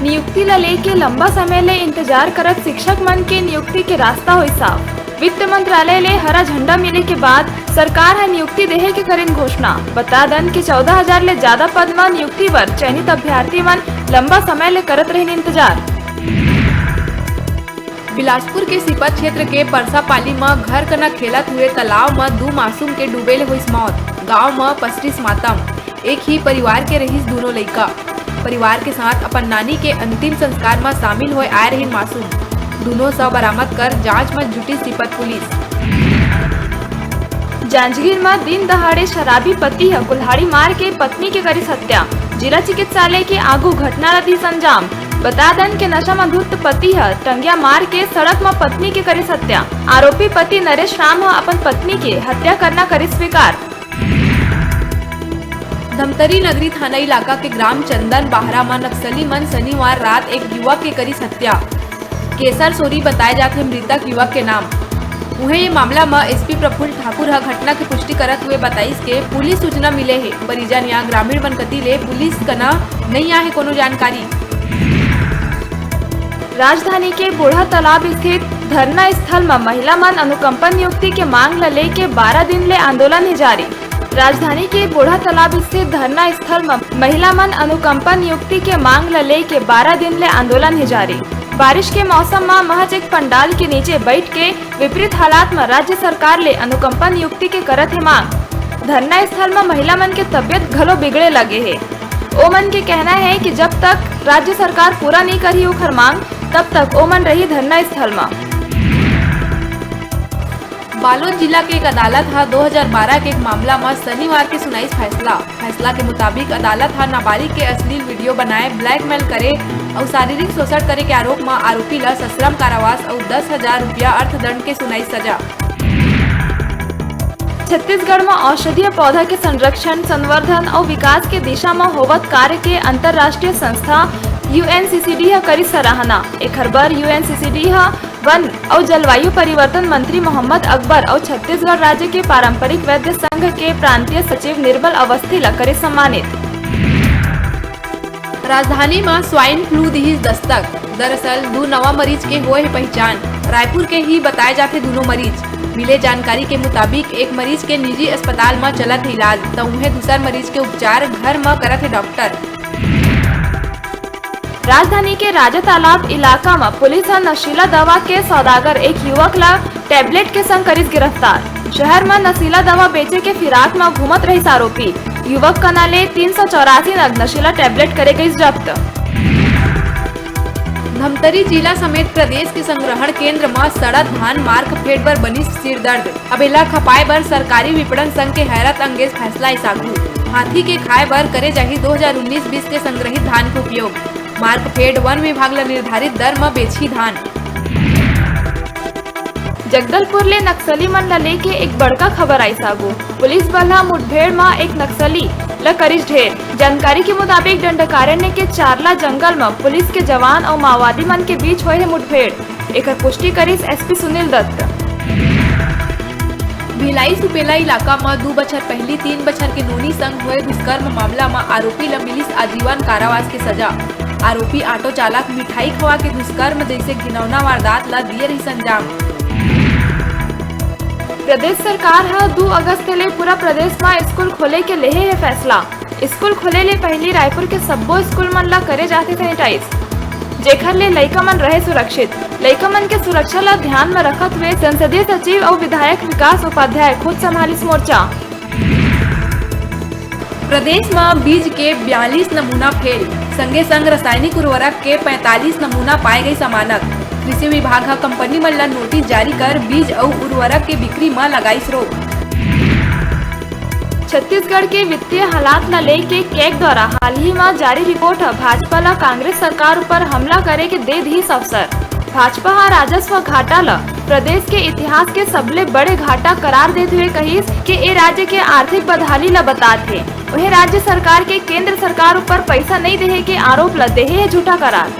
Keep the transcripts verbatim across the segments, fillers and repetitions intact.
नियुक्ति ल लेके लंबा समय ले इंतजार करत शिक्षक मन के नियुक्ति के रास्ता होइस साफ। वित्त मंत्रालय ले हरा झंडा मिले के बाद सरकार ह नियुक्ति देहे के करिन घोषणा। बता दन कि चौदह हजार ले ज्यादा पद म नियुक्ति बर चयनित अभ्यर्थी मन लंबा समय ले करत रहिन इंतजार। बिलासपुर के सीपत क्षेत्र के परसापाली म घर कना खेलत हुए तालाब म दू मासूम के डूबे ले होइस मौत। गांव म पसरिस मातम। एक ही परिवार के रहिस दूनों लइका। परिवार के साथ अपन नानी के अंतिम संस्कार म शामिल होए आए रहिन मासूम। दूनों शव बरामद कर जांच म जुटिस सीपत पुलिस। जांजगीर म दिन दहाड़े शराबी पति ह कुल्हाड़ी मार के पत्नी के करिस हत्या। जिला चिकित्सालय के आगू घटना ल दिस अंजाम। बता दन के नशा म धुत्त पति ह टंगिया मार के सड़क म पत्नी के करिस हत्या। आरोपी पति नरेश राम ह अपन पत्नी के हत्या करना करिस स्वीकार। धमतरी नगरी थाना इलाका के ग्राम चंदन बाहरा म नक्सली मन शनिवार रात एक युवक के करिस हत्या। केसर सोरी बताए जाथे मृतक युवक के नाम। उहें, ये मामला म एसपी प्रफुल्ल ठाकुर ह घटना के पुष्टि करत हुए बताइस के पुलिस सूचना मिले हे, परिजन या ग्रामीण मन कति ले पुलिस कना नइ आहे कोनो जानकारी। राजधानी के बूढ़ा तालाब स्थित धरना स्थल म महिला मन अनुकंपा नियुक्ति के मांग ल लेके बारह दिन ले आंदोलन हे जारी। राजधानी के बूढ़ा तालाब स्थित धरना स्थल म महिला मन अनुकंपा नियुक्ति के मांग ल लेके बारह दिन ले आंदोलन हे जारी। बारिश के मौसम म महज एक पंडाल के नीचे बइठ के विपरीत हालात म राज्य सरकार ले अनुकंपा नियुक्ति के करत हे मांग। धरना स्थल म महिला मन के तबियत घलो बिगड़े लगे हे। ओमन के कहना हे कि जब तक राज्य सरकार पूरा नइ करही ओखर मांग, तब तक ओमन रही धरना स्थल म। बालोद जिला के एक अदालत ह दो हज़ार बारह के एक मामला म शनिवार के सुनाइस फैसला। फैसला के मुताबिक अदालत ह नाबालिग के अश्लील वीडियो बनाए, ब्लैकमेल करे अउ शारीरिक शोषण करे के आरोप म आरोपी ल सश्रम कारावास अउ दस हजार रुपया अर्थदंड के सुनाइस सजा। छत्तीसगढ़ म औषधीय पौधा के संरक्षण, संवर्धन अउ विकास के दिशा म होवत कार्य के अंतर्राष्ट्रीय संस्था यूएनसीसीडी ह करिस सराहना। एखर बर यूएनसीसीडी ह वन अउ जलवायु परिवर्तन मंत्री मोहम्मद अकबर अउ छत्तीसगढ़ राज्य के पारंपरिक वैद्य संघ के प्रांतीय सचिव निर्मल अवस्थी ल करिस सम्मानित। राजधानी म स्वाइन फ्लू दिहिस दस्तक। दरअसल, दू नवा मरीज के होए हे पहिचान। रायपुर के ही बताए जाथे दूनों मरीज। मिले जानकारी के मुताबिक, एक मरीज के निजी अस्पताल म चलत हे इलाज, त उहें दूसर मरीज के उपचार घर म करत हे डॉक्टर। राजधानी के राजा तालाब इलाका म पुलिस ह नशीला दवा के सौदागर एक युवक ल टैबलेट के संग करिस गिरफ्तार। शहर म नशीला दवा बेचे के फिराक म घूमत रहिस आरोपी। युवक कना ले तीन सौ चौरासी नग नशीला टैबलेट करे गइस जब्त। धमतरी जिला समेत प्रदेश के संग्रहण केंद्र म सड़त धान मार्क फेड बर बनिस सिरदर्द। अब एला खपाए बर सरकारी विपणन संघ के हैरत अंगेज फैसला आइस आघू। हाथी के खाए बर करे जाही दो हज़ार उन्नीस बीस के संग्रहित धान के उपयोग। मार्क फेड वन विभाग ल निर्धारित दर म बेचही धान। जगदलपुर ले नक्सली मन ल लेके एक बड़का खबर आइस आगू। पुलिस बल ह मुठभेड़ म एक नक्सली ल करिस ढेर। जानकारी के मुताबिक, दंडकारण्य के चारला जंगल म पुलिस के जवान अउ माओवादी मन के बीच होए हे मुठभेड़। एकर पुष्टि करिस एसपी सुनील दत्त। भिलाई सुपेला इलाका म दू बछर पहिली तीन बछर के नोनी संग होए दुष्कर्म मामला म आरोपी ल मिलिस आजीवन कारावास के सजा। आरोपी ऑटो चालक मिठाई खवा के दुष्कर्म जइसे घिनौना वारदात ल दिए रिहिस अंजाम। प्रदेश सरकार ह दू अगस्त ले पूरा प्रदेश म स्कूल खोले के लेहे हे फैसला। स्कूल खोले ले पहिली रायपुर के सब्बो स्कूल मन ल करे जाथे सैनिटाइज, जेखर ले लइका मन रहे सुरक्षित। लइका मन के सुरक्षा ल ध्यान म रखत हुए संसदीय सचिव अउ विधायक विकास उपाध्याय खुद संभालिस मोर्चा। प्रदेश म बीज के बयालीस नमूना फेल, संगे संग रासायनिक उर्वरक के पैंतालीस नमूना पाए गइस अमानक। कृषि विभाग ह कंपनी मन ल नोटिस जारी कर बीज अउ उर्वरक के बिक्री म लगाइस रोक। छत्तीसगढ़ के वित्तीय हालात ल लेके कैग द्वारा हाल ही म जारी रिपोर्ट ह भाजपा ल कांग्रेस सरकार ऊपर हमला करे के दे दिस अवसर। भाजपा ह राजस्व घाटा ल प्रदेश के इतिहास के सबले बड़े घाटा करार देत हुए कहिस कि ए राज्य के आर्थिक बदहाली ल बतात हे। उहें, राज्य सरकार के केंद्र सरकार ऊपर पइसा नइ देहे के आरोप ल देहे हे झूठा करार।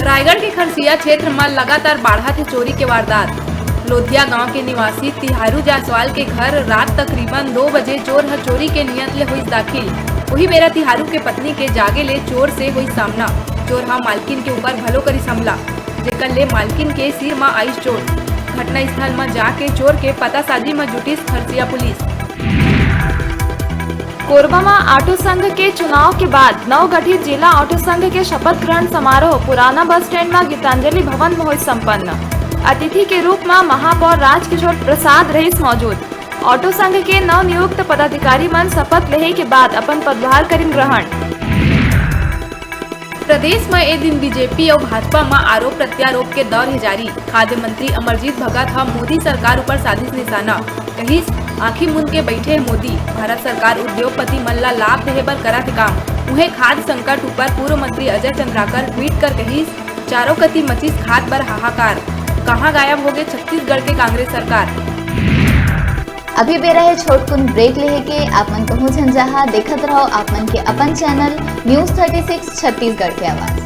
रायगढ़ के खरसिया क्षेत्र म लगातार बाढ़त हे चोरी के वारदात। लोधिया गांव के निवासी तिहारू जायसवाल के घर रात तकरीबन दो बजे चोर ह चोरी के नियत ले होइस दाखिल। उही बेरा तिहारू के पत्नी के जागे ले चोर से होइस सामना। चोर ह मालकिन के ऊपर घलो करिस हमला, जेकर ले मालकिन के सिर म आइस चोट। घटना स्थल म जाके चोर के पतासाजी म जुटिस खरसिया पुलिस। कोरबा म ऑटो संघ के चुनाव के बाद नवगठित जिला ऑटो संघ के शपथ ग्रहण समारोह पुराना बस स्टैंड म गीतांजलि भवन म होइस संपन्न। अतिथि के रूप म महापौर राजकिशोर प्रसाद रहिस मौजूद। ऑटो संघ के नवनियुक्त पदाधिकारी मन शपथ लेहे के बाद अपन पदभार करिन ग्रहण। प्रदेश म ए दिन बीजेपी अउ भाजपा म आरोप प्रत्यारोप के दौर हे जारी। खाद्य मंत्री अमरजीत भगत ह मोदी सरकार ऊपर साधिस निशाना, कहिस, "आंखी मूंद के बइठे हे मोदी, भारत सरकार उद्योगपति मन ला लाभ देहे बर करत हे काम।" उहें, खाद्य संकट ऊपर पूर्व मंत्री अजय चंद्राकर ट्वीट कर कहिस, "चारों कति मचिस खाद बर हाहाकार, कहां गायब होगे छत्तीसगढ़ के कांग्रेस सरकार?" अभी बेरा हे छोटकुन ब्रेक लेहे के। आप मन कहूं झन जहां, देखत रहो आप मन के अपन channel news thirty six Chhattisgarh के आवाज।